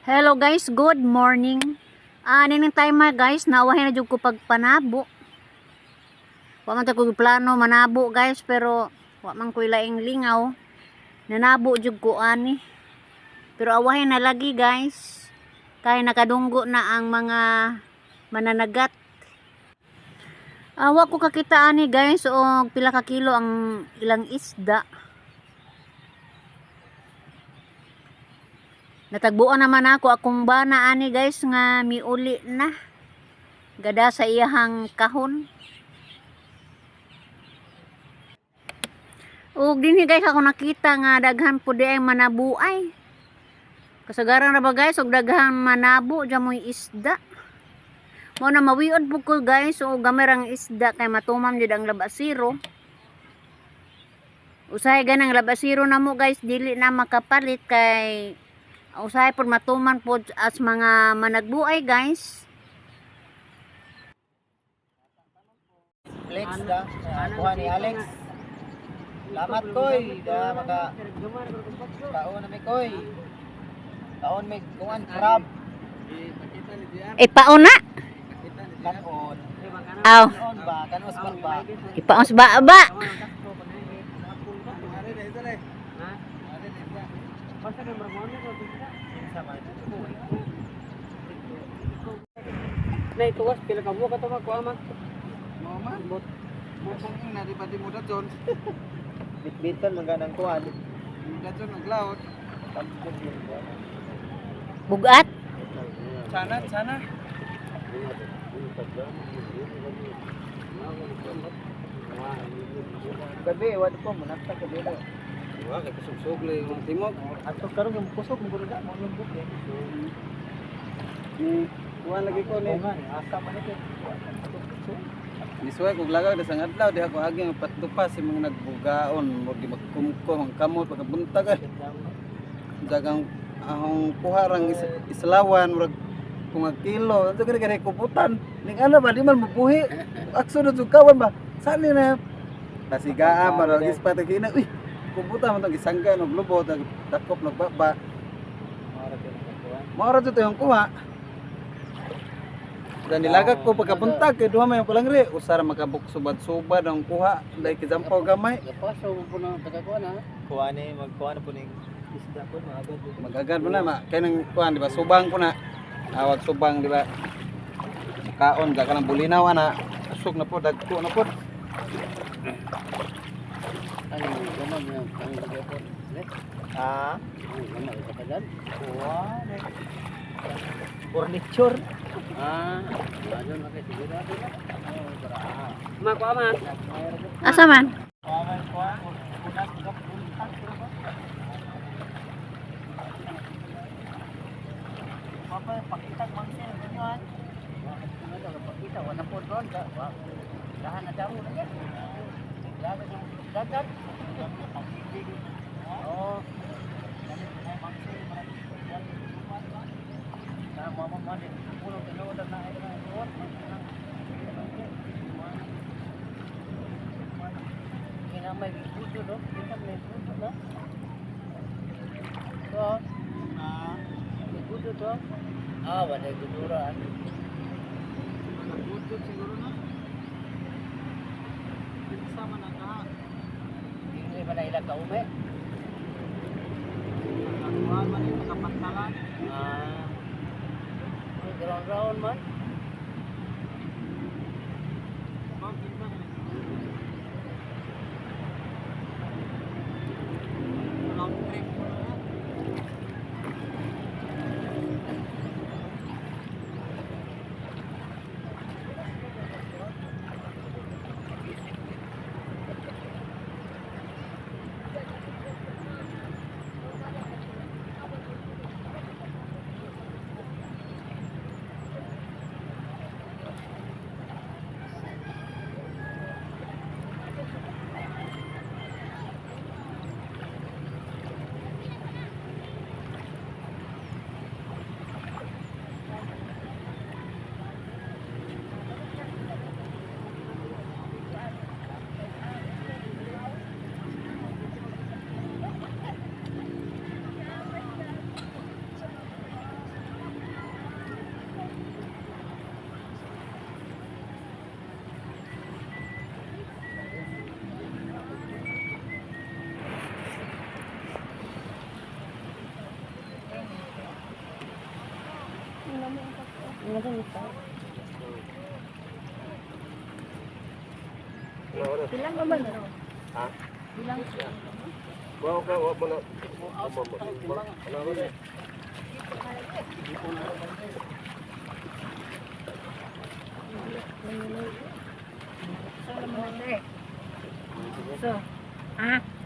Hello guys, good morning. Nining time guys, nawahin na jud ko pagpanabo. Wa man ta ko plano manabo guys, pero wa man ko'y laing lingaw. Nanabo jud ko ani. Pero awahin na lagi guys. Kay nakadunggo na ang mga mananagat. Wa ko kakita ani guys og pila ka kilo ang ilang isda. Natagbuan naman ako akong bana ani guys nga miuli na. Gada sa iyahang kahon. Ug dinhi guys ako nakita nga daghan pud ay manabuay. Kasagaran ra ba guys og daghang manabo dya mo'y isda. Mao na mawiod pud ko guys og gamay rang isda kay matumam jud ang labasiro. Usahay ganang labasiro namo guys, dili na makapalit kay usahay pod matuman pod as mga managbuay guys. Alex da, kuha ni Alex. Salamat koy, da maka kaon na mi koy. Kaon mi kuan crab. Ipaon na. Kanon. Aw, Kanon ba? Kanos ba ba? ipaon sa baba. Kinsa man? Nay tuwas pila ka mo ka to makuha man. Mama. Bukong na di pa di mo daton. Bitbitan man ganang kuan. Daton naglaot. Bugat. Sana, sana. Gabi, wad ko munata gabi. Wa kay kusog-sog lay yung timog. Ato karon yung kusog mo gud mo lambot eh. Ni kuha lagi ko ni. Oo nga, asa man ito. Nisuway kog lagaw sa adlaw diha ko agi ang patdupa si mga nagbugaon mo di magkumkum ang kamot pagkabuntag ay. Dagang ahong kuha rang islawan murag kung ang kilo ato kani kani kuputan ning ana ba di man mabuhi akso na jud kawan ba sali na tasigaa ba ra gispat kina uy kuputan man tong gisangga og lubot dakop nagbaba mao ra jud yung kuha. Dan nilagak ko pagkabuntag kay duha may palangre usara makabuk subad-subad ang kuha dai kijampaw gamay. Gapaso mo po na tagakuha na. Kuha ni magkuha na po ning isda po maagad. Magagad mo na ma kay nang kuan di ba subang ko na. Awag subang di ba. Kaon ga kanang bulinaw ana. Usog na po dagko na po. Ano gamay mo ang po. Ah, gamay ka pa dyan. Kuha ni. Furniture. Ah, ano na kay siguro na. Makuha man. Asa man? Papa, pakita mang sir ganyan. Pakita wala po doon. Dahan na daw na yan. Dagat. Oo. Kinamay puto do, kinamay puto do. To. Ah, may puto to. Ah, wala gudura. Nagudot siguro na. Sama na ka. Hindi ba na ila kaume? Nakuha man yung nakapantalan. Ah. Round round man. Long trip mo na. Bilang naman. Ha? Bilang.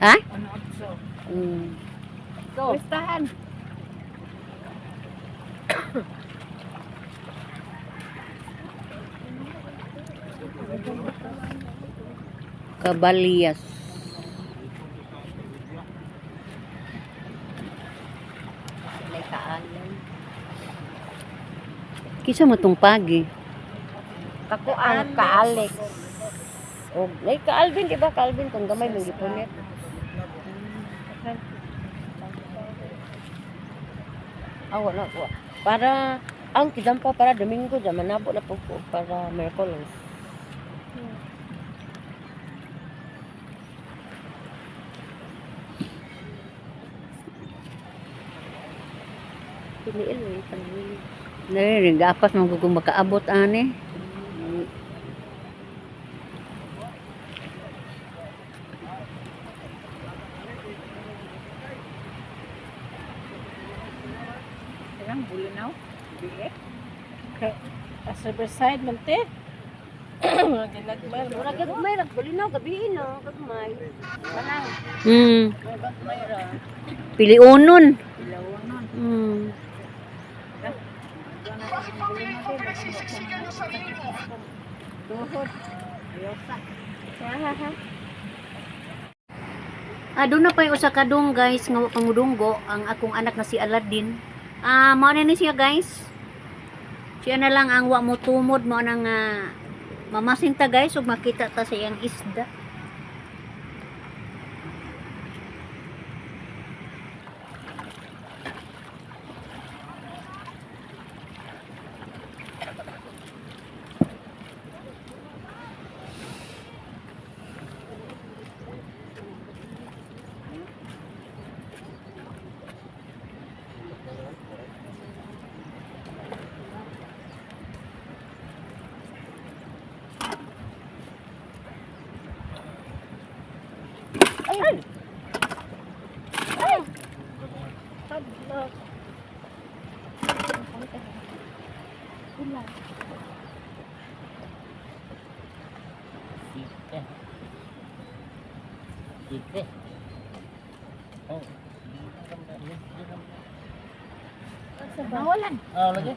Ha? Listahan. Kabalyas. Kisa mo tong pagi? Ako ang ka-Alex. O, ay ka-Alvin, di ba? Ka-Alvin, kung gamay mong gipunit. Ah, wala ko. Para, ang kidampa para Domingo, dyan, manabo na po ko para Merkules. Piniil mo yung panahon. Dali, gapas mo kung makaabot ani. Ilang bulinaw? Biik? Sa Riverside, man te. Ginagmay. Mura gagmay, ragbulinaw, gabi no, gagmay. Kanang, Pilionon. Ilawanon. Tuhod. Ayaw sa. Ah, doon na pa yung usa ka dong guys nga wa pangudunggo ang akong anak na si Aladdin. Ah, mao na ni siya, guys. Siya na lang ang wa mo tumod, mao na nga mamasinta, guys, ug makita ta sa iyang isda. Site. Site. Oh. Nawalan. Ah, lagi.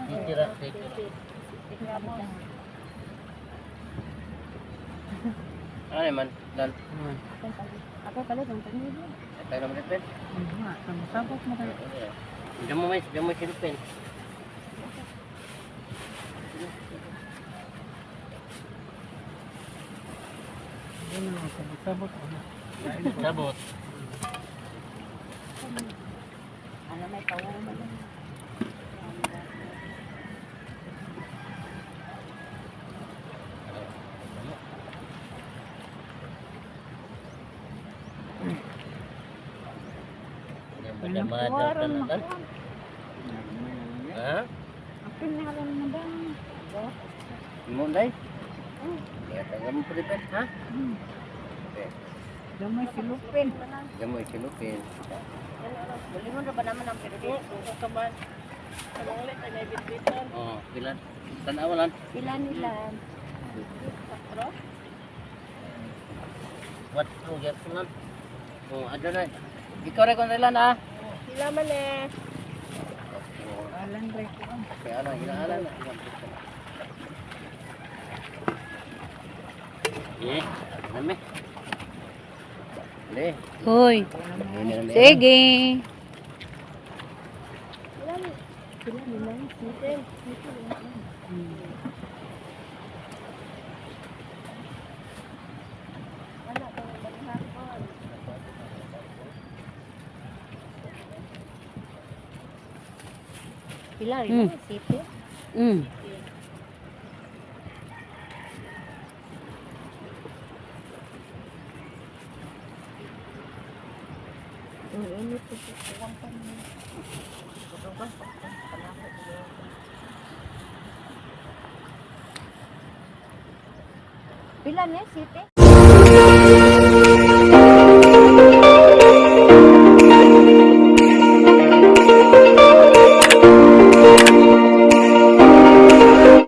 Titira, titira. Ano man, dan. Ako pala, kung tanong. Tayo naman rin. Sabot mo kayo. Diyan mo may, diyan mo silupin. Sabot. Sabot. Ano may pawang man. Madam, madam, Ha? Mo day? Ya, tangga mo pilipin, ha? Okay. Gamay silupin. Diyan mo isilupin. Bulingon ra ba naman ang pero Oh, pilan. Tanawa lang. Pila nila. What to get lang. Oh, ada na. Ikaw rin kung ilan ah. Sila man eh. Alan rin ko. Okay, ano, inaalan na. Eh, ano me? Le, Hoy, ini na me. sige. Pila nila. Site. Pila rin, site. Init ko kuwang pa ni. Pila ni city?